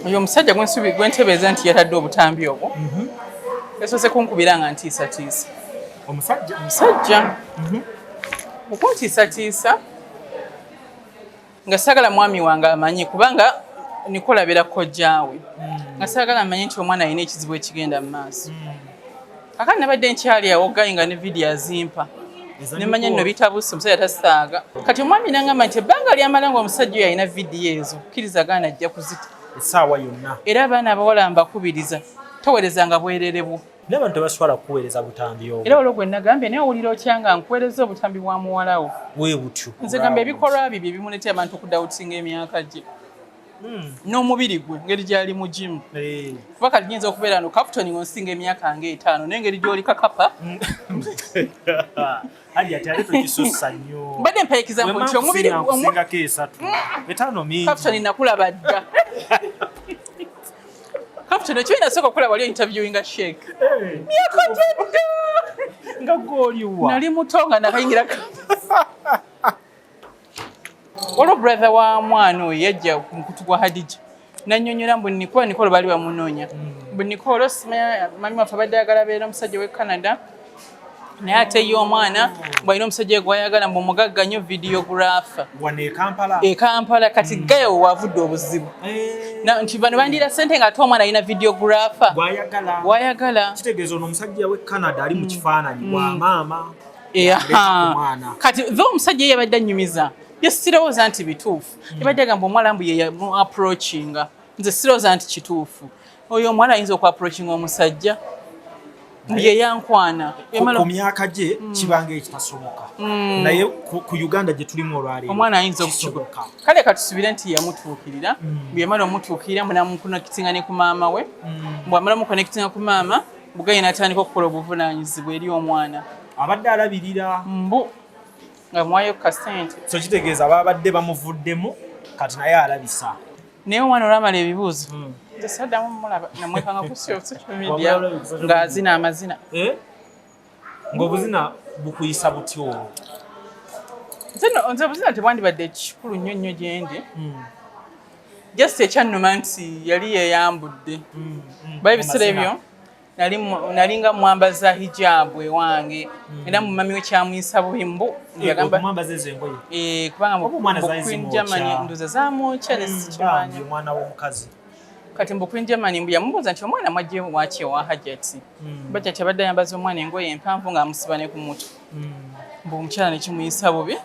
Oyo omusajja gwensubi gwentebeeza nti yatadde obutambi obwo, yasoose kunkubira nga ntiisatiisa. Omusajja? Omusajja. Okuntiisatiisa nga saagala mwami wange amanyi, kubanga nikolabera kojjaawe, nga saagala amanyi nti omwana alina ekizibu ekigenda mu maaso. Akati nabadde nkyali awo gayi nga ne vidiyo azimpa, nemanya nno bitabuse, omusajja tasaaga. Kati omwami nangamba nti ebbanga lyamala nga omusajja oyo alina vidiyo ezo, kkiriza gaana ajja kuzita essaawa yonna. Era abaana abawala mbakubiriza, towerezanga bwerere bwo. Naye abantu tebaswala kukuweereza butambi obwo? Era olwo gwe nagambye, naye owulira otya nga nkuweereza obutambi bwa muwalawo? Bwe butyo. Nze gamba ebikolwa bye bye bimuleetera abantu okudoubtinga emyaka gye n'omubiri gwe, ngeri gyali mu gym. Kuba kati nyinza okubeera no Captain ng'onsinga emyaka nga 5, naye engeri gy'oli kakapa. Hadi ate ate tokisussa nnyo. Mbadde mpa example nti omubiri Nkusingako 3, 5 mingi. Captain, nakulaba dda. Captain, ekibi nasooka okulaba wali interviewinga Sheikh myaka gyedda. Nga gwoliwa? Nali muto nga nakayingira campus. Waliwo brother wa mwana oyo yajja ku mukutu gwa Hadija nannyonnyola mbu nikuba Nikolo baali bamunoonya, mbu Nikolo simanya mami waffe abadde ayagala abeera omusajja w'e Canada, naye ate ye omwana mbu alina omusajja we gwayagala, mbu mugagga nnyo, videographer. Wano e Kampala? E Kampala. Kati gayo wavudde obuzibu. Nti bano bandira sente ng'ate omwana alina videographer gwayagala. Gwayagala. Kitegeeza ono omusajja w'e Canada ali mu kifaananyi wa maama Eyaha. Aleeta ku mwana. Kati tho omusajja ye yabadde annyumiza, ye sirowooza nti bituufu. Yabadde agamba omuwala mbu ye yamu approachinga. Nze sirowooza nti kituufu. Oyo omuwala ayinza okuapproachinga omusajja mbu ye yankwana? Ku myaka gye kibanga ekitasoboka, naye ku Uganda gye tulimu olwaleero Omwana ayinza okukikola. kisoboka. Kale katusubire nti yamutuukirira. Bwe yamala omutuukirira, mbu namuconnectinga ne ku maama we. Bwamala muconnectinga ku maama, bugaye n'atandika okukola obuvunaanyizibwa eri omwana. Abadde alabirira. Mbu nga muwayo kasente. So kitegeeza babadde bamuvuddemu, kati naye alabisa. Naye omwana olwamala ebibuuzo, nze saddamu mulaba, namwekanga ku social media ng'azina amazina. Eh? Ng'obuzina bukuyisa butyo olwo? Nze no, nze obuzina tebwandibadde kikulu nnyo nnyo gye ndi. Just ekyannuma nti yali yeeyambudde. Ba ebiseera ebyo nali nga mwambaza hijabu ewange, era mumami we kyamuyisa bubi, mbu yagamba Okumwambaza ezo engoye? Eh, kubanga Oba omwana mbu zaali Queen zimwokya. Germany ndoza zamwokya ne Bambi sikimanya. Omwana w'omukazi. Kati mbu Queen Germany mbu yamubuuza nti omwana mwajje waki ewa Hajati? Bajati abadde ayambaza omwana engoye empanvu ng'amusiba ne ku mutwe. Mbu omukyala ne kimuyisa bubi,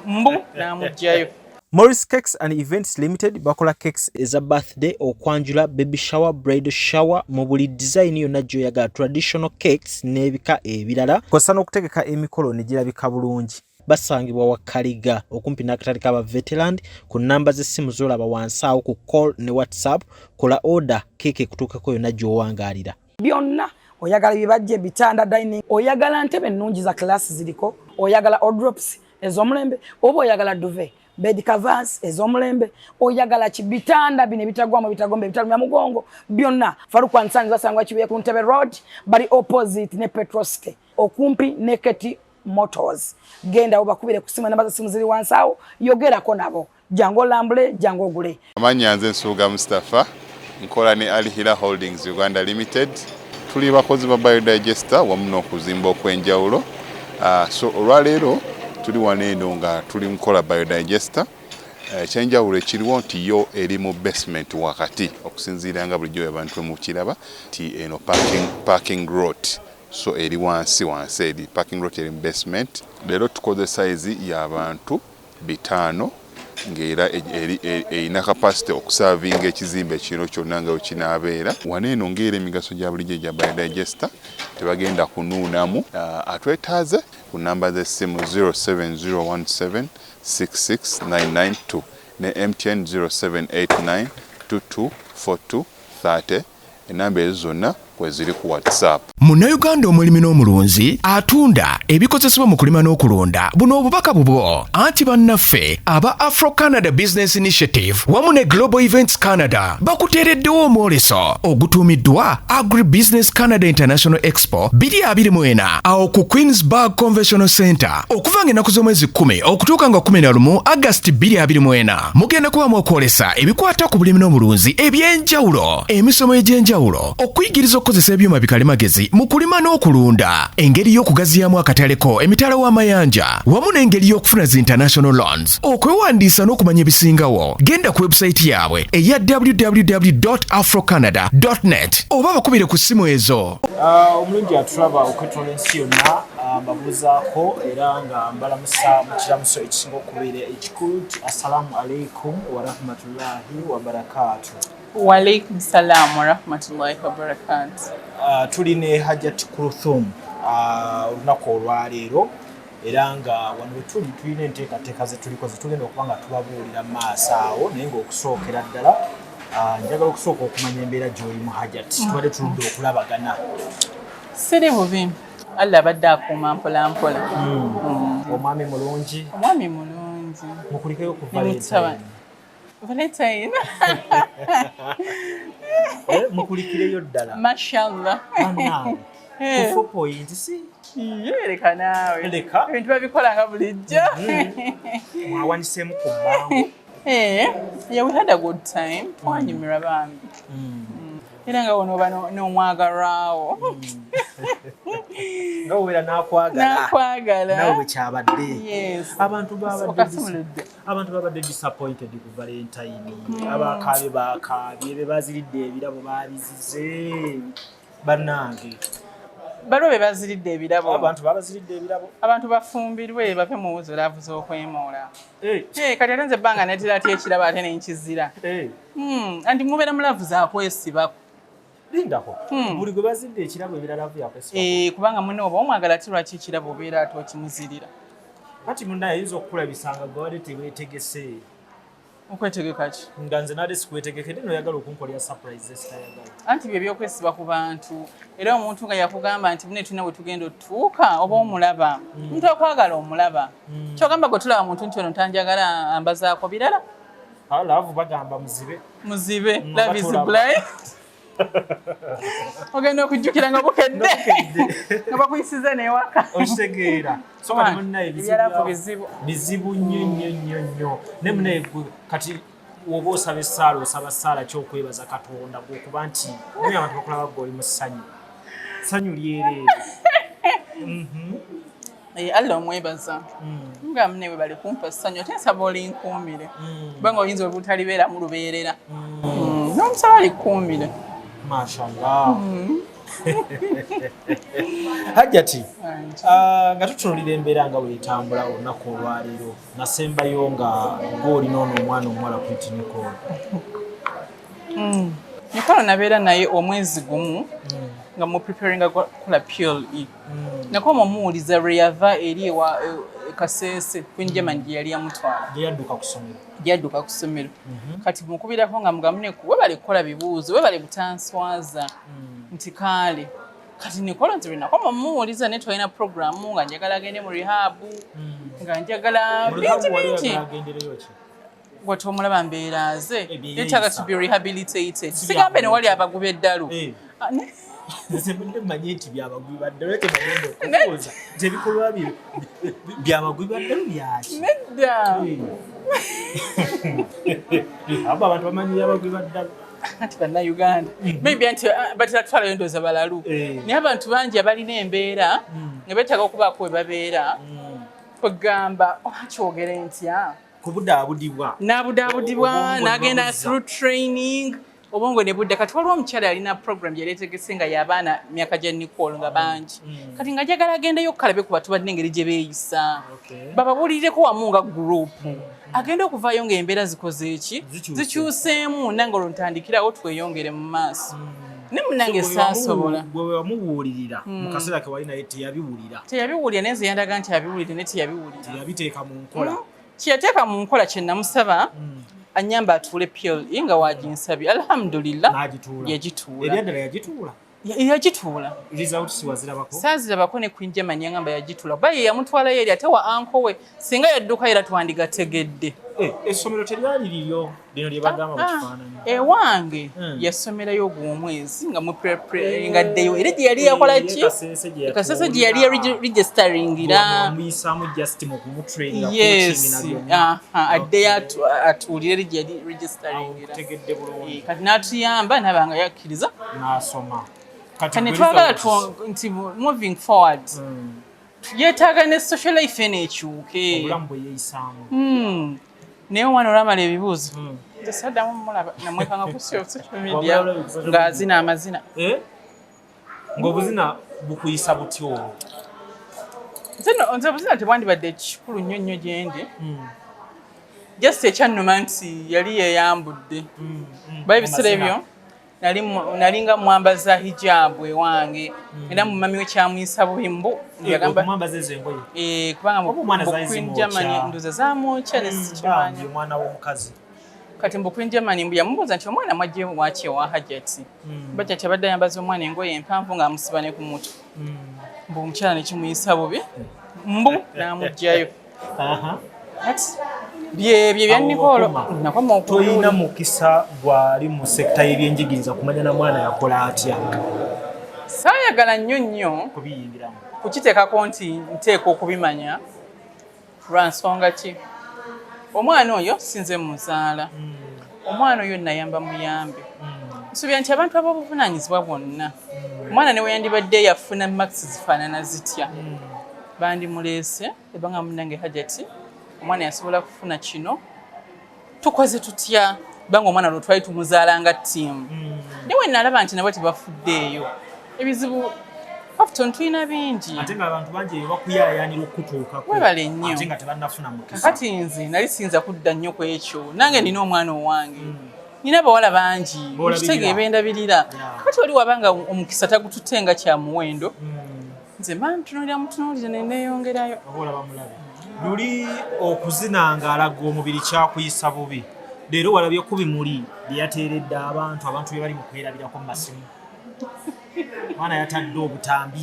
mbu n'amuggyayo. Morris Cakes and Events Limited bakola cakes eza birthday, okwanjula, baby shower, bridal shower, mu buli design yonna gy'oyagala, traditional cakes n'ebika ebirala, kw'ossa n'okutegeka emikolo ne girabika bulungi. Basangibwa Wakaliga okumpi n'akatale k'aba Veteran, ku nnamba z'essimu z'olaba wansi awo ku call ne WhatsApp. Kola order, keeke ekutuukeko yonna gy'owangaalira. Byonna oyagala bibajje, bitanda, dining, oyagala ntebe ennungi za class ziriko, oyagala wardrobes ez'omulembe, oba oyagala duvet, bed covers ez'omulembe, oyagala ki, bitanda bino ebitagwamu, ebitagomba, ebitalumya mugongo, byonna Faruku and Sons. Basangwa Kibuye ku Ntebe Road, bali opposite ne Petrosite, okumpi ne Keti Motors. Genda obakubire ku simu, enamba z'essimu ziri wansi awo, yogerako nabo. Jangu olambule, jangu ogule. Amannya nze Nsuuga Mustapha, nkola ne Al Hila Holdings Uganda Limited. Tuli bakozi ba biodigester wamu n'okuzimba okw'enjawulo. So olwaleero tuli wano eno nga tuli nkola biodigester. Ekyenjawulo ekiriwo nti yo eri mu basement wakati, okusinziira nga bulijjo abantu mukiraba nti eno parking lot, so eri wansi wansi, eri parking lot, eri mu basement. Leero tukoze size y'abantu 500, ng'era erina capacity okuservinga ekizimbe kino kyonna nga wekinaabeera. Wano eno ng'era emigaso gya bulijjo egya biodigester, tebagenda kunuunamu. Atwetaaze ku namba z'essimu 07017 66992 ne MTN 0789 2242 30. Enamba ezo zonna. Kweziri ku WhatsApp. Munnayuganda omulimi n'omulunzi atunda ebikozesebwa mu kulima n'okulunda, buno obubaka bubwo. Anti bannaffe aba Afro Canada Business Initiative wamu ne Global Events Canada bakuteereddewo omwoleso ogutuumiddwa Agri Business Canada International Expo 2024 awo ku Queensburg Conventional Center, okuva nga ennaku z'omwezi 10 okutuuka nga 11 Agasti 2024. Mugenda kubamu okwolesa ebikwata ku bulimi n'obulunzi eby'enjawulo, emisomo egy'enjawulo, okuyigiriza okukozesa ebyuma bikalimagezi mu kulima n'okulunda, engeri y'okugaziyamu akataleko emitala w'amayanja, wamu n'engeri y'okufuna zi international loans. Okwewandiisa n'okumanya ebisingawo, genda ku webusayiti yaabwe eya www.afrocanada.net oba bakubire ku ssimu ezo. Omulungi atulaba okwetoola ensi yonna, mbabuuzaako era nga mbalamusa mu kiramuso ekisinga okubeera ekikulu nti assalamu alaikum warahmatullahi wabarakatu. Walaikum salam warahmatullahi wabarakatu. Tuli ne Hajat Kuluthum olunaku olwaleero, era nga wano we tuli tulina enteekateeka zetuliko zetugenda okuba nga tubabuulira mu maaso awo. Naye ng'okusookera ddala, njagala okusooka okumanya embeera gy'olimu, Hajat. Tubadde tuludde okulabagana. Siri bubi, Allah abadde akuuma mpola mpola. Omwami mulungi? Omwami mulungi. Mukulikeyo ku Ne mutabani. Valentine. Valentine. Mukulikireyo ddala. Mashallah. Bannange, ku four point si Ye, leka naawe. Leka. Ebintu babikola nga bulijjo. Mwawaniseemu ku mmangu. Yeah, we had a good time. Twanyumirwa bambi. Era nga wono oba n'omwagalwawo. Nga wobeera n'akwagala. N'akwagala. Nawe bwe kyabadde. Yes. Abantu babadde Okasimuludde. Abantu babadde disappointed ku Valentine. Abakaabye bakaabye, be baziridde ebirabo babizize, bannange. Baliwo be baziridde ebirabo. Abantu babaziridde ebirabo. Abantu bafumbirwe bave mu wuzo love z'okwemoola. Eh, kati ate nze ebbanga netera ati ekirabo ate nenkizira. Anti mubeera mu love zakwesibako. Lindako, buli gwe bazidde ekirabo ebirala yakwesiba? Eh, kubanga munne oba omwagala, ate lwaki ekirabo obeera ate okimuzirira? Kati munnaye ayinza okukulabisanga gwe wadde teweetegese. Okwetegeka ki? Nga nze nadde sikwetegekedde, noyagala okunkolera surprise esitayagala. Anti bye byokwesiba ku bantu. Era omuntu nga yakugamba nti bune tulina we tugenda otutuuka, oba omulaba omuntu akwagala, omulaba. Kyogamba gwe tulaba muntu nti ono tanjagala, ambazaako birala. Love bagamba muzibe. Muzibe. Oba Love is tolaba. blind. Ogenda okujjukira nga bukedde nga bakuyisiza newaka. Okitegeera? So kati munnaye Ebya love bizibu. Bizibu nnyo nnyo nnyo nnyo. Naye munnaye gwe kati woba osaba essaala, osaba ssaala kyokwebaza Katonda gweokuba nti naye abantu bakulaba gwe oli mu ssanyu, ssanyu lyereere? Eh, Allah omwebaza nga mune we bali kumpa ssanyu, ate nsaba olinkuumire, kubanga oyinza obutalibeeramu lubeerera. N'omusaba alikuumire. Mashallah. Hajjati, nga tutunulira embeera nga bwetambula olunaku olwaleero, nasembayo nga gwolina ono omwana omuwala Pretty Nicole. Nicole nabeera naye omwezi gumu nga mu preparinga kukola PLE. Nakoma omuwuliza lwe yava eri ewa e Kasese, Queen German gye yali yamutwala. Gye yadduka ku ssomero. Gye yadduka ku ssomero. Kati mukubirako nga mugamune webale kukola bibuuzo, webale butanswaza, nti kaale kati Nicole nze lwe nakoma omuwuliza naye twalina programu nga njagala agende mu rehab, nga njagala bingi bingi. Agendereyo ki? Gwe tomulaba mbeera ze Ebyeyeeyisa. yetaaga to be rehabilitated. Sigambe ne wali abaguba eddalu. Ah, Nze mbadde mmanyi nti byabagwi baddalu, era kyemagenda okubuuza nti ebikolwa bye byabagwi baddalu byaki? Nedda. Abo abantu bamanyi byabagwi baddalu. Anti bannayuganda maybe anti batera kutwalayo ndowooza balalu. Naye abantu bangi abalina embeera nga beetaaga okubaako we babeera, kwegamba oba kyogere ntya, Kubudaabudibwa. N'abudaabudibwa. Obwongo N'agenda ne babuzza. through training, obwongo ne budda. Kati waliwo omukyala yalina program gyeyali etegese nga y'abaana myaka gya Nicole nga bangi. Kati nga njagala agendeyo okukalabe ku bantu balina engeri gye beeyisa, bababuulireko wamu nga group. Agenda okuvaayo ng'embeera zikoze eki? Zikyuse. Zikyuseemu. Nange olwo ntandikirawo tweyongere mu maaso, ne munange saasobola. Gwe wamubuulirira mu kaseera ke wali naye teyabiwulira? Teyabiwulira, naye nze yandaga nti abiwulire, naye teyabiwulira. Teyabiteeka mu nkola. Kyeyateeka mu nkola kye namusaba anyamba atuule PLE, nga waginsabye, alhamdulillah. N'agituula. Yagituula. Ebyaddala yagituula? Yagituula. Results wazirabako? Saazirabako ne Queen Germany yangamba yagituula kuba ye yamutwalayo eri ate wa anko we singa yadduka era twandigategedde. Eh, essomero teryali liryo lino lye bagamba mu kifaananyi. Ewange yasomerayo ogwo omwezi nga mu nga ddeyo era gye yali yakola ki? Kasese gye E Kasese gye yali registeringira. Wamuyisaamu just mu kumutraininga, coaching na byonna. Aha, addeyo atuulire eri gye yali registeringira. Tegedde bulungi. Eh, kati n'atuyamba naba nga yakkiriza. N'asoma. Kati Kati gwe twagala results. nti moving forward yeetaaga ne social life eno ekyuke. Obulamu bwe yeeyisaamu. Naye omwana olwamala ebibuuzo, nze saddamu mulaba, namwekanga ku social media Wamulaba ku social media. ng'azina amazina. Eh? Ng'obuzina bukuyisa butyo olwo? Nze no, nze obuzina tebwandibadde kikulu nnyo nnyo gye ndi. Just ekyannuma nti yali yeeyambudde. Ba ebiseera ebyo nali nga mwambaza hijabu ewange era mumami we kyamuyisa bubi mbu yagamba Okumwambaza ezo engoye. Eh, kubanga Oba omwana mbu zaali Queen zimwokya. Germany ndoza zamwokya ne Bambi sikimanya. omwana w'omukazi. Kati mbu Queen Germany mbu yamubuuza nti omwana mwajje waki ewa Hajati. Hajati abadde ayambaza omwana engoye empanvu ng'amusiba ne ku mutwe. Mbu omukyala ne kimuyisa bubi mbu n'amuggyayo. Kati byebyo bya Awo Nicole. wakoma. Nakoma okubuulira. Toyina mukisa gwali mu sector y'ebyenjigiriza kumanya na mwana yakola atya? Saayagala nnyo nnyo Kubiyingiramu. kukiteekako nti nteeka okubimanya lwa nsonga ki omwana oyo sinze muzaala, omwana oyo nayamba muyambe. Nsuubira nti abantu ab'obuvunaanyizibwa bwonna, omwana ne weyandibadde yafuna marks zifaanana zitya, bandimuleese ebanga munnange Hajati omwana yasobola kufuna kino, tukoze tutya, kubanga omwana lwo twali tumuzaala nga ttiimu. Naye we nalaba nti nabo tebafuddeeyo, ebizibu Afton tulina bingi. Ate ng'abantu bangi eyo bakuyaayaanira okukutuukako. Webale nnyo. Ate nga tebannafuna mukisa. Kakati nze nali siyinza kudda nnyo ku ekyo. Nange nina omwana owange, nina abawala bangi. B'olabirira. Mukitege bendabirira. Kati oli wabanga omukisa tagututte nga kya muwendo, nze mba ntunuulira mutunuulire neneeyongerayo. Oba olaba mulabe. Luli okuzina ng'alaga omubiri kyakuyisa bubi. Leero walabye ku bimuli bye yateeredde abantu, abantu bye bali mu kwerabirako mu masimu. Mwana yatadde obutambi.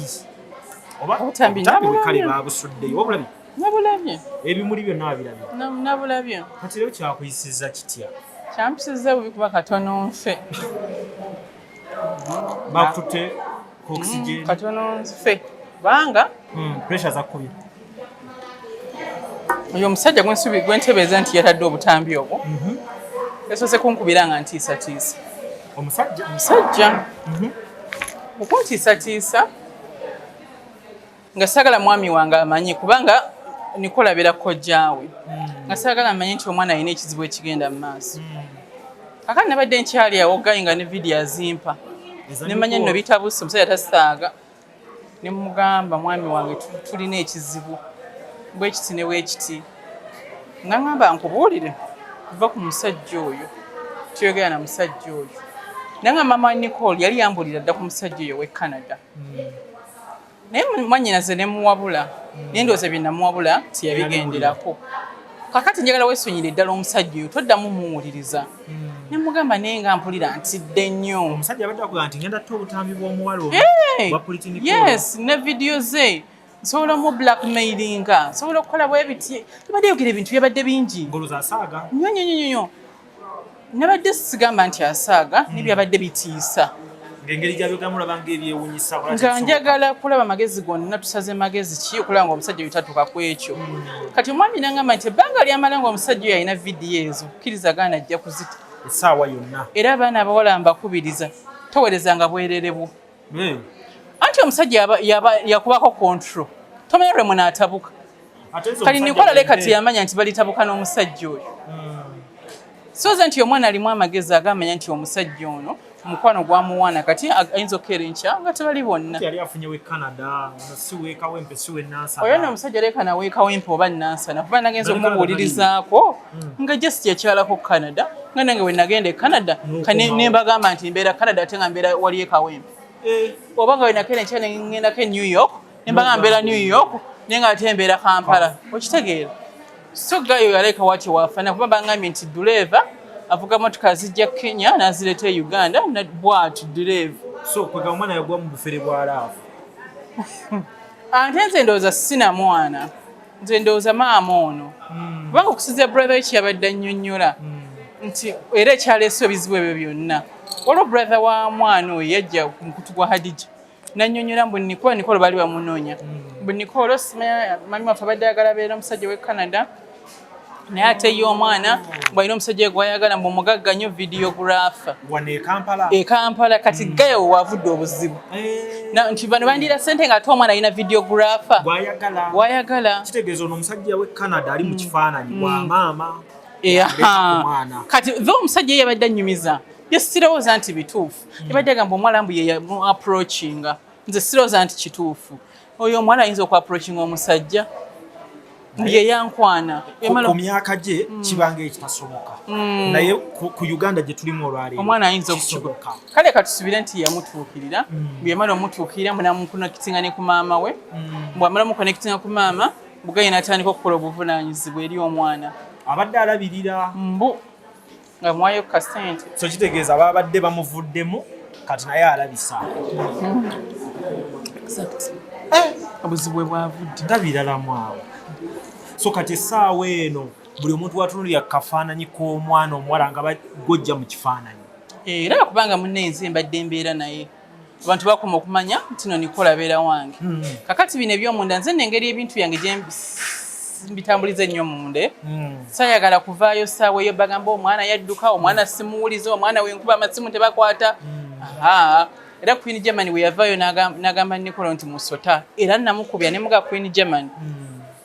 Oba Obutambi obutambi bwe kale nabulabye. baabusuddeyo. Obulabye? Nabulabye. Ebimuli byonna wabirabye. Nabulabye. Kati leero kyakuyisizza kitya? Kyampisiza bubi kuba katono nfe. Bakututte ku oxygen. Katono nfe kubanga Pressure zakkubye. Oyo omusajja gwensubi gwentebeeza nti yatadde obutambi obwo yasoose kunkubira nga ntiisatiisa. Omusajja. Omusajja okuntiisatiisa nga saagala mwami wange amanyi kubanga nikolabera kojjaawe, nga saagala amanye nti omwana alina ekizibu ekigenda mu maaso. Kakati nabadde nkyali awo gayi nga ne vidiyo azimpa nemanya nno bitabuse, omusajja tasaaga. Ne mugamba mwami wange tulina ekizibu bwekiti ne bwekiti, nga ŋŋamba nkubuulire kuva ku musajja oyo, tuyogera na musajja oyo. Naye nga mama Nicole yali yambulira dda ku musajja oyo ow'e Canada, naye mwannyinaze ne muwabula, naye ndowooza bye namuwabula tiyabigenderako. Kakati njagala weesonyire ddala omusajja oyo, toddamu muwuliriza. Ne mugamba naye nga mpulira ntidde nnyo. Omusajja abadde akugamba nti ngenda tta obutambi bw'omuwala ono Hey! bwa Pretty Nicole. Yes, ne vidiyo ze nsobola omu blackmailinga, nsobola okukola bwe biti. Yabadde yogera ebintu byabadde bingi. Ng'olowooza asaaga? Nnyo nnyo nnyo nnyo. Nabadde sigamba nti asaaga, naye byabadde bitiisa. Ng'engeri gy'abyogamu olaba ng'ebyewuunyisa. Nga njagala kulaba magezi gonna tusaze magezi ki okulaba nga omusajja oyo tatuuka ku ekyo. Kati omwami nangamba nti ebbanga lyamala nga omusajja oyo alina vidiyo ezo, kkiriza gaana ajja kuzita Essaawa yonna. Era abaana abawala mbakubiriza, towerezanga bwerere bwo. Anti omusajja yakubako control, tomanya lwe munaatabuka. Ate nze Kati omusajja Nikola leka teyamanya nti balitabuka n'omusajja oyo. Soza nti omwana alimu amagezi agamanya nti omusajja ono omukwano gwamuwaana, kati ayinza okukeera enkya nga tebali bonna. Yali afunye we Canada, ono si w'e Kawempe, si w'e Nansana. Oyo nno omusajja leka nawe Kawempe oba Nansana, kuba nagenza Bali Canada. okumubuulirizaako nga just yakyalako Canada, nga nange we nagenda e Canada N'okomawo. ne mbagamba nti mbeera Canada ate nga mbeera wali e Kawempe. Oba nga wenakeera enkya ne ŋŋendako e New York ne mbagamba mbeera New York naye nga ate mbeera Kampala, okitegeera? So gayo yaleka wati waafana kuba bangambye nti duleeva avuga motoka zijja Kenya n'azireeta e Uganda, bwati duleeva. So kwega omwana yagwa mu bufere bwa love. Ate nze ndowooza sina mwana, nze ndowooza maama ono, kubanga okusinzira brother we kyeyabadde annyonnyola nti era ekyaleese ebizibu ebyo byonna, waliwo brother wa mwana oyo yajja ku mukutu gwa Hadija nannyonnyola mbu Nicole, Nicole baali bamunoonya, mbu Nicole simanya mami waffe abadde ayagala abeera omusajja w'e Canada, naye ate ye omwana mbu alina omusajja gwayagala, mbu omugagga nnyo, videographer. Wano e Kampala. E Kampala. Kati gayo wavudde obuzibu. Nti bano bandira sente ng'ate omwana alina videographer gwayagala. Gwayagala. Kitegeeza ono omusajja we Canada ali mu kifaananyi bwa maama. Eyaha. Omwana. Kati tho omusajja ye yabadde annyumiza, ye sirowooza nti bituufu. Yabadde agamba omuwala mbu ye yamu approachinga. Nze sirowooza nti kituufu. Oyo omuwala ayinza okuapproachinga omusajja mbu ye yankwana? Ku myaka gye kibanga ekitasoboka, naye ku Uganda gye tulimu olwaleero omwana ayinza okukigoka. Kisoboka. Kale katusubire nti yamutuukirira. Bwe yamala omutuukirira, mbu namuconnectinga ne ku maama we, mbu amala omuconnectinga ku maama, bugaye n'atandika okukola obuvunaanyizibwa eri omwana. Abadde alabirira. Mbu nga muwayo ku kasente. So kitegeeza babadde bamuvuddemu, kati naye alabisa. Obuzibu bwe bwavudde. Nga biralamu awo. So kati essaawa eno buli omuntu watunulira ku kafaananyi k'omwana omuwala nga bagojja mu kifaananyi. Era kubanga munne nze mbadde mbeera naye, abantu bakoma okumanya nti no Nicole abeera wange. Kakati bino ebyomunda, nze nengeri ebintu byange gye mbitambuliza ennyo munde, sayagala kuvaayo saawa eyo bagamba omwana yadduka, omwana simuwuliza, omwana wenkuba amasimu tebakwata. Aha. Era Queen Germany we yavaayo n'agamba Nicole nti musota, era namukubya ne muga Queen Germany,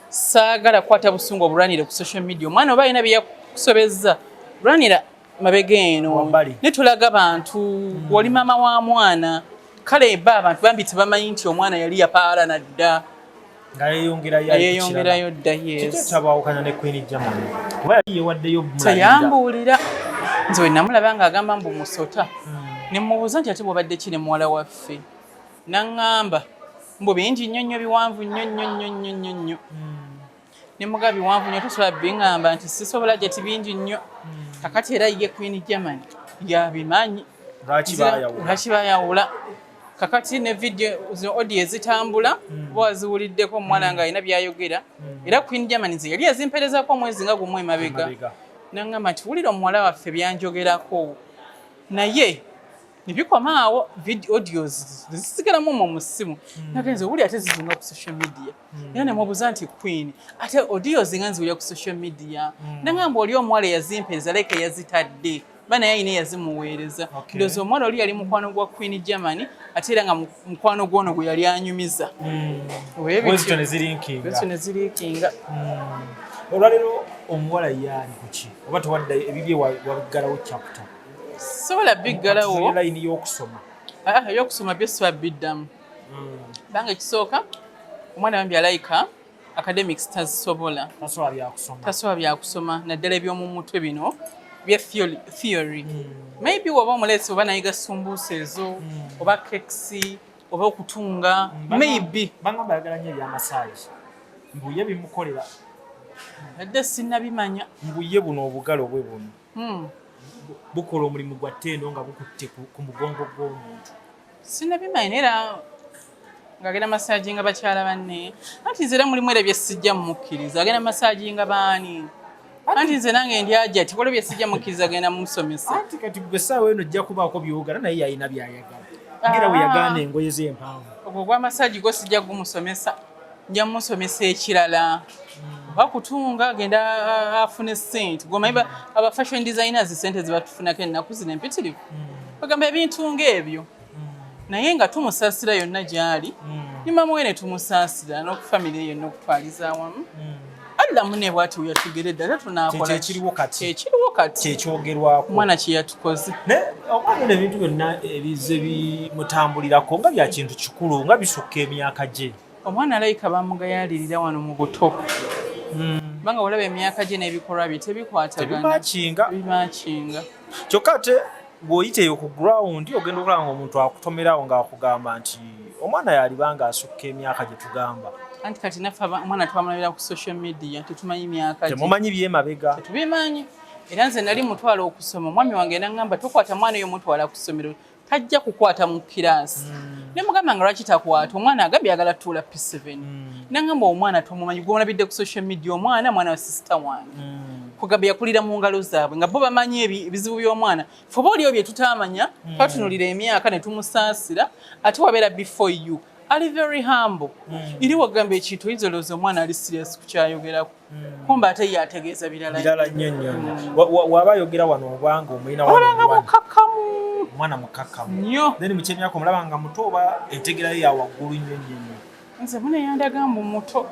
saagala kukwata busungu obulwanire ku social media. Omwana oba alina byeyakusobezza, lwanira mabega eno. Wabbali. Ne tulaga bantu oli maama wa mwana. Kale ba abantu bambi tebamanyi nti omwana yali yapaala nadda. Nga yeeyongerayo. Nga yeeyongerayo dda. Kiki Yes. ekyabawukanya ne Queen Germany, kuba yali yeewaddeyo mulabirira? Teyambuulira. Nze we namulaba ng'agamba mbu musota, ne mubuuza nti ate bw'obadde ki ne muwala waffe? Naŋŋamba mbu bingi nnyo nnyo, biwanvu nnyo nnyo nnyo nnyo nnyo nnyo. Ne muga biwanvu nnyo, tosobola biŋŋamba nti sisobola gye ti bingi nnyo. Kakati era ye Queen Germany yabimanyi. Lwaki baayawula? Lwaki bayawula? Kakati ne video zino, audio ezitambula, oba waziwuliddeko, omwana nga alina byayogera. Era Queen Germany nze yali yazimperezaako omwezi nga gumu emabega. Emabega. Naŋŋamba nti wulira omuwala waffe byanjogerako, naye nebikoma awo, video audios zisigalamu omwo mu ssimu. Nagenze owuli ate zizino ku social media, era nemubuuza nti Queen, ate audios nga nziwulira ku social media? Naŋŋamba oli omuwala eyazimpeereza like yazitadde ba naye alina eyazimuweereza. Ndowooza omuwala oli yali mukwano gwa Queen Germany, ate era nga mukwano gwono gwe yali anyumiza. Bwezityo ne zilinkinga. Bwezityo ne zilinkinga. Olwaleero omuwala ye ali kuki, oba tewadda ebibye, wabiggalawo chapter? Sobola biggalawo. Layini y'okusoma. Ah, ebyokusoma byo siba biddamu, kubanga ekisooka omwana bambi alayika academics tazisobola. Tasobola byakusoma. Tasobola byakusoma, naddala eby'omu mutwe bino bya theory. Maybe woba omuleesi oba nayiga sumbuusa ezo, oba cakes, oba okutunga, maybe. Bangamba ayagala nnyo ebyamasaagi, mbuye bimukolera. Adde sinnabimanya. Mbuye buno obugalo bwe buno bukola omulimu gwa ttendo nga bukutte ku mugongo gw'omuntu. Sinnabimanya, naye era ng'agenda massaginga bakyala banne. Anti nze era mulimu era byesijja mumukkiriza. Agenda massaginga baani? Anti nze nange ndi aja ti waliwo byesijja mukkiriza agenda mumusomesa. Anti kati gwe essaawa eno ojja kubaako byogala, naye yalina byayagala, ngera bwe yagaana engoye ze empanvu. Ogwo gwa massage gwo sijja gumusomesa, nja mumusomesa ekirala, oba kutunga, agenda afune sente. Gomanyi aba fashion designers sente zebatufunako ennaku zino empitirivu, bagamba ebintu ng'ebyo. Naye nga tumusaasira yonna gy'ali, ne maama we ne tumusaasira n'okufamire yonna okutwaliza awamu. Allah mune bwati weyatugeredde, ate tunaakola. Kyekiriwo kati. Kyekiriwo kati. Kyekyogerwako. Omwana kye yatukoze. Naye omwana ono ebintu byonna ebizze bimutambulirako nga bya kintu kikulu, nga bisukka emyaka gye. Omwana alayika bamugayaalirira wano mu buto, kubanga olaba emyaka gye n'ebikolwa bye tebikwatagana. Tebimakinga. Tebimakinga. Kyokka ate bw'oyita eyo ku ground, ogenda okulaba nga omuntu akutomerawo ng'akugamba nti omwana yalibanga asukka emyaka gye tugamba. Anti kati naffe omwana twamulabira ku social media, tetumanyi myaka gye. Temumanyi byemabega. Tetubimanyi. Era nze nali mutwala okusoma, omwami wange naŋŋamba tokwata mwana oyo mutwala ku ssomero. Tajja kukwata mu kiraasi. Ne mugamba nga lwaki takwata? Omwana agambye ayagala tuula P7. Nangamba omwana tomumanyi, gwolabidde ku social media, omwana mwana wa sister wange. Kugamba yakulira mu ngalo zaabwe nga bo bamanyi ebizibu by'omwana. Ffe oba oliwo bye tutaamanya, twatunulira emyaka ne tumusaasira, ate wabeera before you. Ali very humble. Eri wagamba ekintu oyinza olowooza omwana ali serious ku kyayogerako. Kumbe ate ye ategeeza birala. Birala nnyo nnyo nnyo. Waba ayogera wano obanga omulina wano Olaba nga omwana. mukakkamu Omwana mukakkamu. Nnyo. Then mu kyemyaka omulaba nga muto oba entegera ye ya waggulu nnyo nnyo nnyo? Nze muna yandaga mbu muto.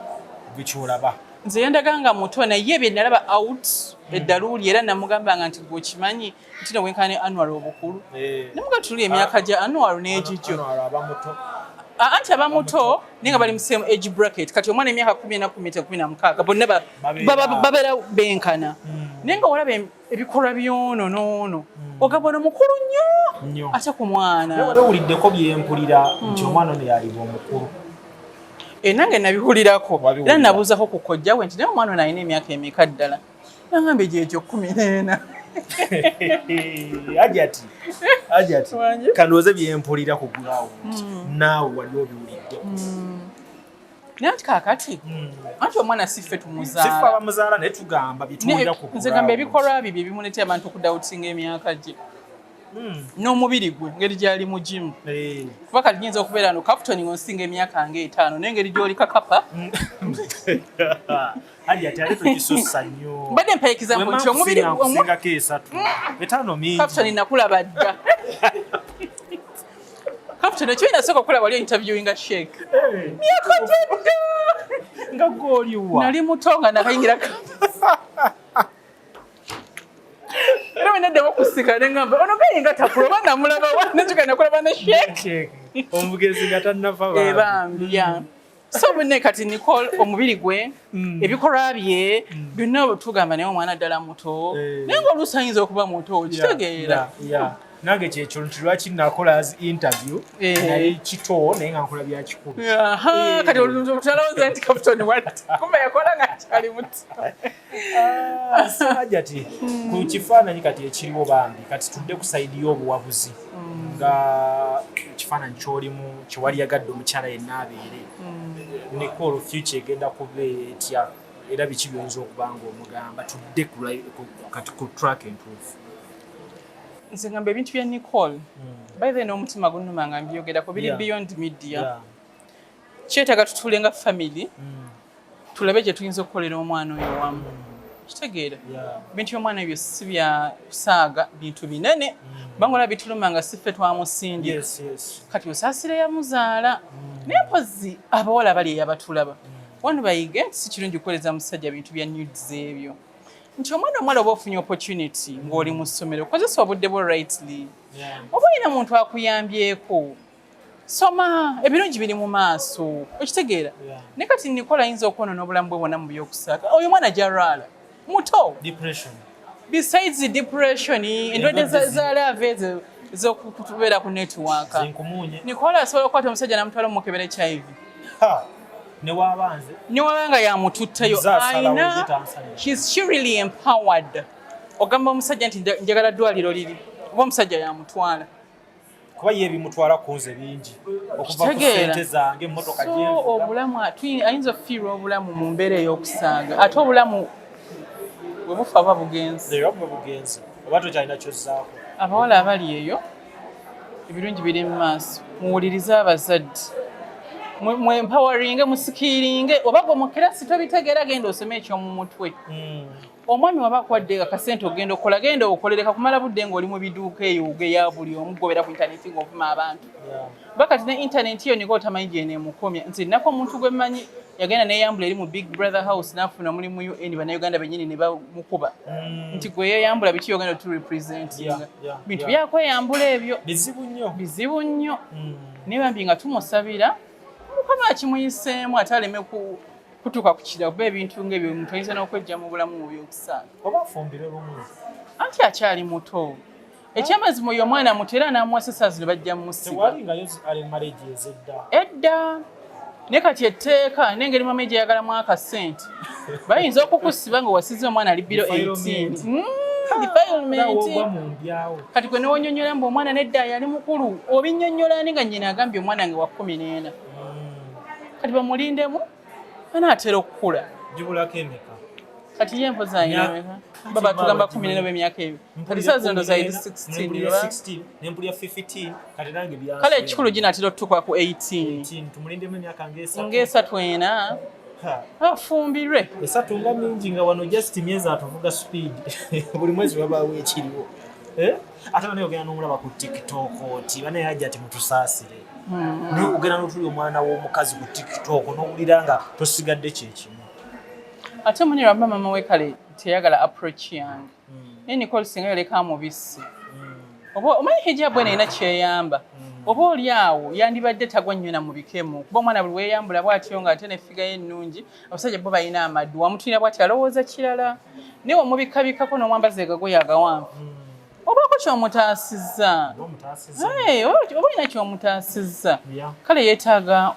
Gwe kyolaba. Nze yandaga nga muto, naye bye nalaba out eddaluuli, era namugambanga nti gwe okimanyi nti no wenkana ne Anwar obukulu. Namuga tuli emyaka gya Anwar n'egigyo. Anwar aba muto. Ah, anti aba muto naye nga bali mu same age bracket. Kati omwana emyaka 14, 15, 16, bonna babeera benkana. Naye nga olaba ebikolwa by'ono n'ono, ogamba ono mukulu nnyo Nnyo. ate ku mwana. Naye wali owuliddeko byempulira nti omwana ono yaliba omukulu? Eh, nange nabiwulirako. Wabiwulira. Era nabuuzako ku kojja we nti naye omwana ono alina emyaka emeka ddala? Nangamba egyegyo 14. Ajati, Ajati, Wanje? kandowooze byempulira ku ground naawe wali obiwuliddeko. Naye anti kaakati anti omwana si ffe Sife tumuzaala. abamuzaala, naye tugamba byetuwulira ku Nze gamba ground. ebikolwa bye bye bimuleetera abantu okudoubtinga emyaka gye n'omubiri gwe, ngeri gyali mu gym. Kuba kati nyinza okubeera no Capton ng'onsinga emyaka nga 5, naye engeri gy'oli kakapa. Hajati, ate tokisussa nnyo. Mbadde mpa example nti omubiri Nkusingako 3, 5 mingi. Capton, nakulaba dda. Capton, ekibi nasooka okulaba wali interviewinga Sheikh myaka gyedda. Nga gwoliwa? Nali muto nga nakayingira campus. Era bwe naddamu okusika ne ngamba ono gayinga takula, oba namulaba wa? Nejuka nakulaba ne Sheikh. Omugezi nga tannafa. Eh, bambi, ya. So bunne kati Nicole omubiri gwe, ebikolwa bye byonna, tugamba naye omwana ddala muto. Naye ng'oluusi ayinza okuba muto, kitegeera. Nange kyekyo nti lwaki nakola as interview naye kito, naye nga nkola bya kikulu. Aha, kati tutalowooza nti Captain wat kumbe yakola nga akyali muto. Hajati, ku kifaananyi kati ekiriwo bambi, kati tudde ku side y'obuwabuzi, nga ekifaananyi kyolimu kyewali yagadde omukyala yenna abeere Nicole, future egenda kuba etya, era biki byoyinza okuba nga omugamba? Tudde kati ku track entuufu. Nze ngamba ebintu bya Nicole, by the n'omutima gunnuma nga mbyogerako, biri beyond media. Kyetaaga tutuule nga family, tulabe gye tuyinza okukolera omwana oyo wamu, kitegeera. Ebintu by'omwana ebyo si bya kusaaga, bintu binene, kubanga olaba bituluma nga si ffe twamusindika. Kati osaasira yamuzaala, naye mpozi abawala bali eyabatulaba wano bayige nti si kirungi kukoleza musajja bintu bya nudes ebyo, nti omwana omuwala oba ofunye opportunity ng'oli mu ssomero, kozesa obudde bwo rightly. Oba olina muntu akuyambyeko, soma, ebirungi biri mu maaso, okitegeera. Naye kati Nicole ayinza okwonoona obulamu bwe bwonna mu byokusaaga. Oyo omwana gyalwala muto. Depression. Besides depression, endwadde za love ezo ez'okubeera ku network. Zinkumunye. Nicole asobola okukwata omusajja namutwala omukebera HIV. Ha! Ne wabanze. Newabanga yamututtayo. Nze asalawo, ayina nze tansalira. She's she really empowered. Ogamba omusajja nti njagala ddwaliro liri, oba omusajja yamutwala. Kuba ye ebimutwala ku nze bingi okuva ku Kitegeera. ssente zange, emmotoka So gyenvuga. obulamu ayinza okufiirwa obulamu mu mbeera ey'okusaaga, ate obulamu bwe bufa buba bugenzi. Leero bwe bugenzi oba tokyalina kyozzaako. Abawala abali eyo, ebirungi biri mu maaso, muwulirize abazadde, mwempoweringe, muskillinge. Oba gwe mu kirasi tobitegeera, genda osome ekyomu mutwe. Omwami waba akuwadde akasente ogenda okukola, genda okolereka kumala budde ng'oli mu biduuka eyo ogeya buli omu gobera ku intaneti ng'ovuma abantu. Kuba kati ne intaneti yo niko otamanyi gyeneemukomya. Nze nnako omuntu gwe mmanyi yagenda neyambula eri mu Big Brother house, n'afuna omulimu UN, Bannayuganda bennyini ne bamukuba nti gwe yeyambula biki, ogenda oturepresentinga? Bintu byakweyambula ebyo. Bizibu nnyo. Bizibu nnyo. Naye bambi nga tumusabira Mukama akimuyiseemu, ate aleme kutuuka ku kira, kuba ebintu ng'ebyo omuntu ayinza n'okwejja mu bulamu mu byokusaaga. Oba afumbire lumu. Anti akyali muto. Ekyamazima oyo omwana muto, era n'amuwasa saa zino bajja mumusiba. Tewalingayo arranged marriage ezedda. Edda, naye kati etteeka n'engeri mama gyeyagalamu akasente, bayinza okukusiba nga wasize omwana ali below 18. Defilement. Defilement. Wogwa mu mbyawo. Kati gwe newonyonyola mbu omwana nedda yali mukulu, obinyonyola ani nga nnyina agambye omwana nge wa 14? Kati bamulindemu, anaatera okukula. Gibulako emeka? Kati ye mpozi alina meka? Baba tugamba 14 oba emyaka ebyo. Kati saa zino ndowooza ali 16 Nempulira oba? 16, nempulira 15, kati nange byansi. Kale ekikulu ginaatera otutuuka ku 18. 18, tumulindemu emyaka ng'esatu. Ng'esatu ena. Ha. Afumbirwe. Esatu nga mingi, nga wano just myezi atuvuga speed, buli mwezi wabaawo ekiriwo. Eh? Ate banaye ogenda n'omulaba ku TikTok oti banaye ajja ati mutusaasire. Naye ogenda n'otuli omwana w'omukazi ku TikTok n'owulira nga tosigadde kyekimu. Ate muni lwamba mama we kale teyagala approach yange. Naye Nicole singa yaleka amubisi. Oba omanyi hijab eno erina kyeyamba. Oba oli awo yandibadde tagwa nnyo na mu bikemu. Kuba omwana buli weeyambula bw'atyo ng'ate ne figure ye ennungi, abasajja bo balina amaddu. Wamutunira bw'ati alowooza kirala. Naye wamubikkabikkako n'omwambaza egagoye agawanvu, obaako ky'omutaasizza. Oba omutaasizza. Hey, oba olina ky'omutaasizza. Kale yeetaaga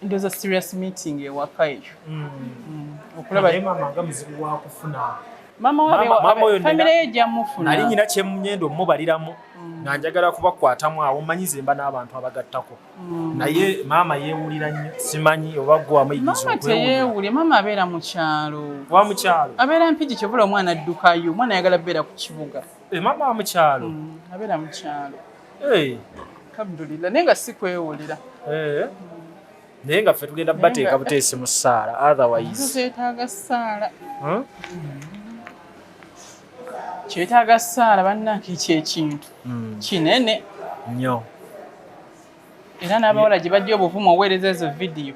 ndowooza serious meeting ewaka eyo. Okulaba Naye maama nga muzibu wa kufuna. Maama Maama oyo famire ye ejja mufuna. Nali nyina kyemnyenda omubaliramu nga njagala kubakwatamu awo, mmanyize mba n'abantu abagattako, naye maama yeewulira nnyo, simanyi oba gwe wamuyigiriza Maama okwewulira. teyeewulye, maama abeera mu kyalo. Wa mu kyalo? Abeera Mpigi, kyovula omwana addukayo, omwana ayagala kubeera ku kibuga. Eh, maama wa mu kyalo? Abeera mu kyalo. Eh, Alhamdulillah, naye nga si kwewulira. Eh. Naye nga ffe tugenda bateeka buteesi mu ssaala, otherwise Zeetaaga ssaala. Hmm? Kyetaaga ssaala bannange, ekyo ekintu kinene. Nnyo. Era n'abawala gye bajja obuvumu oweereza ezo vidiyo,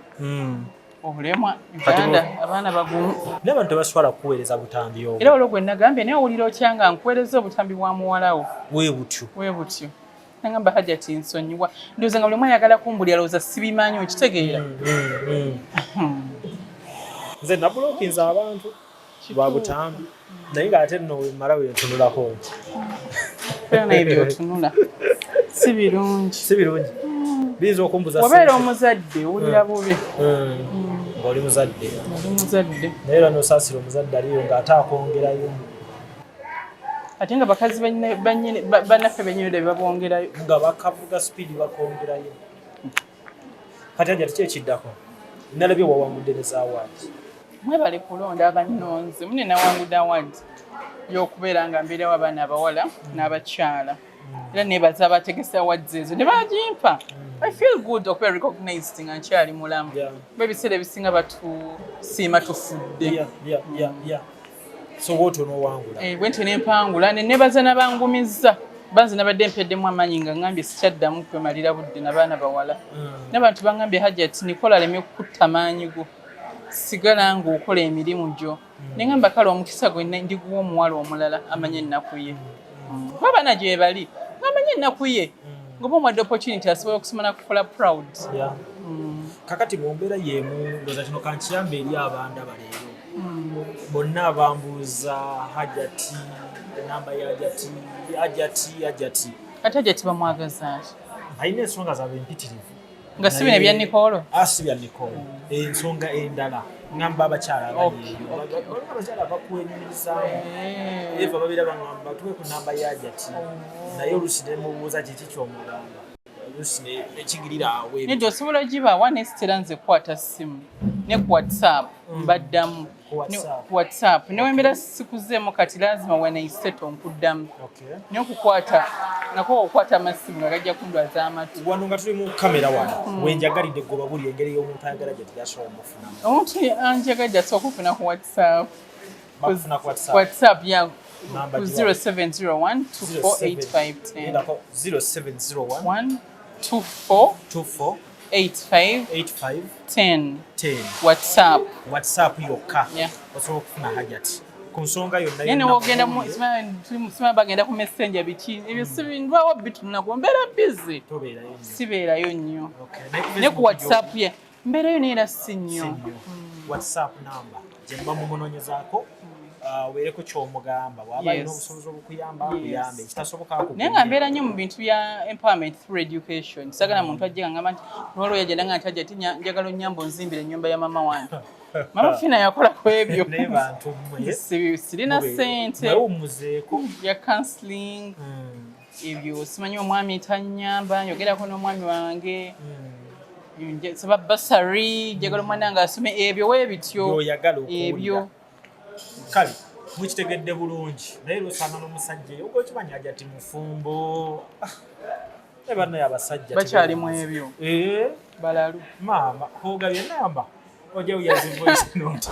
obulemwa. Uganda abaana bagumu. Naye abantu tebaswala kukuweereza butambi obwo? Era olwo gwe nagambye, naye owulira otya nga nkuweereza obutambi bwa muwalawo? Bwe butyo. We butyo nagamba, Hajati nsonyiwa, ndowooza nga buli omu ayagala kumbulira, lowooza sibimanyi, okitegeera? Nze nabulokinza abantu lwa butambi, naye ng'ate nno wemmala wentunulako nti Era naye byotunula si birungi. Si birungi, biyinza okumbuza Obeera ssente. omuzadde owulira bubi. Ng'oli muzadde. Oli muzadde. Naye era nosaasira omuzadde aliyo ng'ate akwongerayo. Ate nga bakazi bannaffe bennyini bebabongerayo. Nga bakavuga speed, bakwongerayo. Kati aja tiki ekiddako? Nalabye wawangudde ne za award. Mwebale kulonda abannonzi mune. Nawangudde award y'okubeera nga mbeerawo abaana abawala n'abakyala, era nebaza abategese awards ezo ne bagimpa. I feel good okubeera recognized nga nkyali mulamu, kuba ebiseera ebisinga batusiima tufudde. Yeah. So wootyo n'owangula. Eh, bwe ntyo nempangula ne nebaza n'abangumizza banze. Nabadde mpeddemu amaanyi nga ngambye sikyaddamu kwemalira budde n'abaana bawala. N'abantu bangambye, "Hajati Nicole, aleme kukutta maanyi go, sigala ng'okola emirimu gyo." Nengamba kale omukisa gwe ndiguwa omuwala omulala amanye ennaku ye, kuba abaana gye bali ng'amanye ennaku ye, ng'oba omuwadde opportunity asobola okusoma nakukola proud. Yeah. Kakati mu mbeera y'emu, ndowooza kino kankiyamba eri abandaba leero bonna abambuuza Hajati, enamba ya Hajati, Hajati, Hajati. Ate Hajati bamwagaza ki? Alina ensonga zaabwe empitirivu. Nga si bino ebya Nicole? Ah, si bya Nicole, ensonga endala, ngamba abakyala abali eyo. Waliwo abakyala abakwenyumirizaamu. Eva babeera baŋŋamba tuwe ku namba ya Hajati, naye oluusi nemubuuza kiki kyomugamba, oluusi nekigirira awo ebyo. Nedda, osobola ogibawa nesitera nze kukwata ssimu ne ku WhatsApp mbaddamu. Ku WhatsApp. Ku WhatsApp newembeera sikuzeemu kati lazima wenaiseto nkuddamu. Naye okukwata nako, okukwata amasimu nga gajja kundwaza amatu. Wano nga tuli mu kamera wano, wenjagalidde goba buli engeri y'omuntu ayagala gye tyasobola omufunamu. Omuntu anjagadde asobola okufuna ku WhatsApp. Bakufuna ku WhatsApp? WhatsApp ya. Namba ku giwa. 0701 248510. Gendako, 0701 1 24 24 85 85 10. 10. WhatsApp. WhatsApp yokka. Yeah. Osobola okufuna Hajati ku nsonga yonna Naye yonna. newogenda simanyi bagenda ku Messenger biki ebyo, sibindwawo bitunulako, mbeera busy. Tobeerayo nnyo. Sibeerayo nnyo. Okay. Naye ku Ne ku Facebook WhatsApp ye mbeerayo naye era si si nnyo. nnyo. WhatsApp namba gye muba mumunoonyezaako, obeereko ky'omugamba bw'aba alina obusobozi obukuyamba, akuyambe, ekitasoboka Naye nga mbeera nnyo mu bintu bya empowerment through education. Sagala muntu ajja nga ngamba nti lwaliwo yajja nanga nti, "Ajja ti njagala onnyamba onzimbira ennyumba ya mama wange." Mama Fina yakola ku ebyo. Naye bantu mmwe. Sirina ssente. Mwewummuzeeko. Ya counseling. Ebyo simanyi, omwami tanyamba, nyogerako n'omwami wange. Saba bursary, njagala omwana nga asome, ebyo weebityo. By'oyagala okuwulira. Ebyo. Kale mukitegedde bulungi, naye lwosanga n'omusajja eyo okimanyi aja ti mufumbo. Ah, naye bannaye abasajja Bakyali mu tebeebuuza. ebyo. Eh, Balalu. Maama kogabye namba ojja uyaze voice note.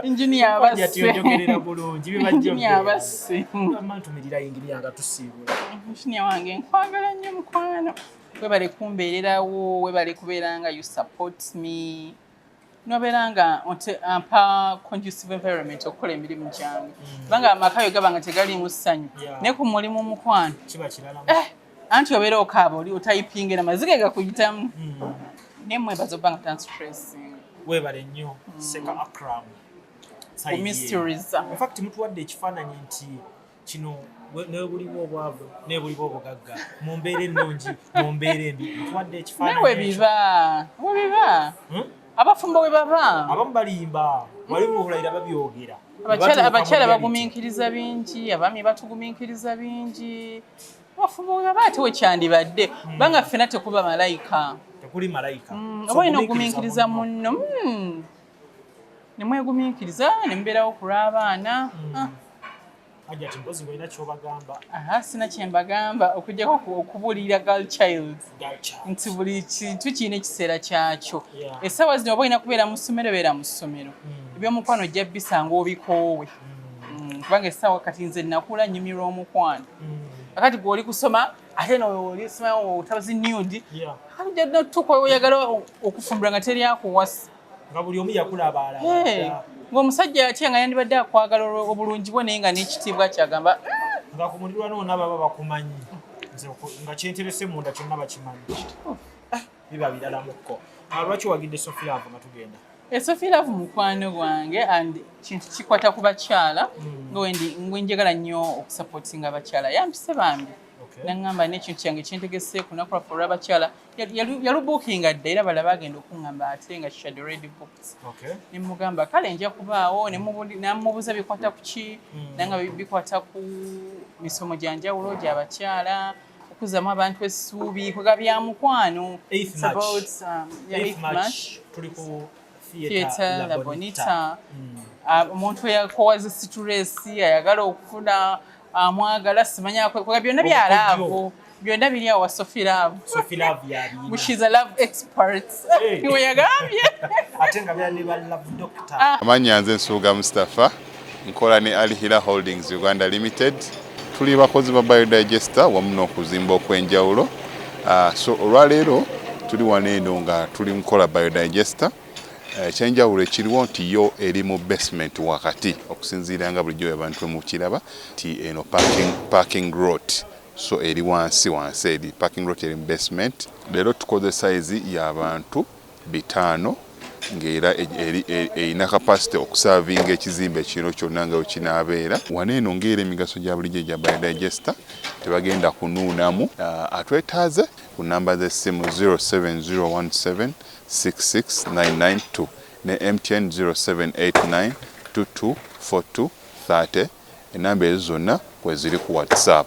Engineer. Ojja ti Abasse. ojogerera bulungi bibajja. Engineer abasse. Mama, ntumirira yingiriya nga tusiibula. Engineer wange, nkwagala nnyo mukwano, webale kumbeererawo, webale kubeera nga you support me, nobeera nga ampa conducive environment okukola emirimu gyange, kubanga amaka yo gaba nga tegaliimu ssanyu, naye ku mulimu, mukwano, kiba kirala. Eh, anti obeera okaaba, oli otayipinga namaziga gakuyitamu, naye mwebaza obba nga tanstressinga. Weebale nnyo, Seka Akram. Side ye. Kumysteriza. In fact mutuwadde ekifaananyi nti kino ne buliba obwavu ne buliba obugagga, mu mbeera ennungi, mu mbeera embi, mutuwadde Naye ekifaananyi ekyo. Webiba webiba abafumbo we baba. Abamu balimba, wali bulayira babyogera. Abakyala Batuuka mu abakyala reality. Bagumiikiriza bingi, abaami batugumiikiriza bingi. Abafumbo we baba ate wekyandibadde, kubanga ffena tekuba malayika. Tekuli malayika. So Oba olina ogumiikiriza ogumiikiriza munno. munno. Nemwegumiikiriza ne mubeerawo ku lw'abaana. Ah, Ajja ti mpozi ng'olina ky'obagamba. Aha, sina kyembagamba okuggyako okubuulirira girl child Girl child. nti buli kintu kirina ekiseera kyakyo. Essaawa zino oba olina kubeera mu ssomero, beera mu ssomero. Ebyomukwano ojja bisanga obikoowe. Kubanga essaawa kati nze nakula nyumirwa omukwano. Akati gwe oli kusoma ate nooli soma otabazi nude, kati ojja notuuka oyagala okufumbirwa nga teri akuwasa. Nga buli omu yakulaba alaba. Hey, ng'omusajja atya nga yandibadde akwagala obulungi bwe, naye nga n'ekitiibwa kyagamba. Nga ku mulirwano wonna baba bakumanyi. Nze nga kyenterese munda kyonna bakimanyi. Ah, biba birala mukko. Ah, lwaki wagidde Sophie Love nga tugenda? Sophie Love mukwano gwange and kintu kikwata ku bakyala, nga wendi ngwenjagala nnyo okusupportinga abakyala. Yampise bambi, naŋŋamba n'ekintu kyange kyentegese ku lunaku lwaffe olw'abakyala. Yalubuukinga dda, era bala bagenda okuŋŋamba ate nga she had already booked. Ne mugamba kale nja kubaawo, ne namubuuza bikwata ku ki, nanga bikwata ku misomo gya njawulo gy'abakyala, okuzzamu abantu essuubi, kwega bya mukwano. 8th It's March. about, yeah, 8th 8th March, March. Tuli ku Theatre La Bonita. Ah, omuntu eyakowaza stress, ayagala okufuna amwagala, simanya kwega byonna bya love, byonna biri awo wa Sophie Love. Sophie Love yabina. She's a love expert. Hey. We yagambye. Ate nga byali ba love doctor. Amannya nze Nsuuga Mustapha, nkola ne Al Hila Holdings Uganda Limited. Tuli bakozi ba biodigester wamu n'okuzimba okw'enjawulo. So olwaleero tuli wano eno nga tuli mukola biodigester. Ekyenjawulo ekiriwo nti yo eri mu basement wakati, okusinziira nga bulijjo abantu mukiraba nti eno parking lot, so eri wansi wansi, eri parking lot, eri mu basement. Leero tukoze size y'abantu 500, ng'era erina capacity okuservinga ekizimbe kino kyonna nga wekinaabeera. Wano eno ng'era emigaso gya bulijjo egya biodigester, tebagenda kunuunamu. Atwetaaze ku namba z'essimu 07017 66992 ne MTN 0789 2242 30. Enamba ezo zonna kweziri ku WhatsApp.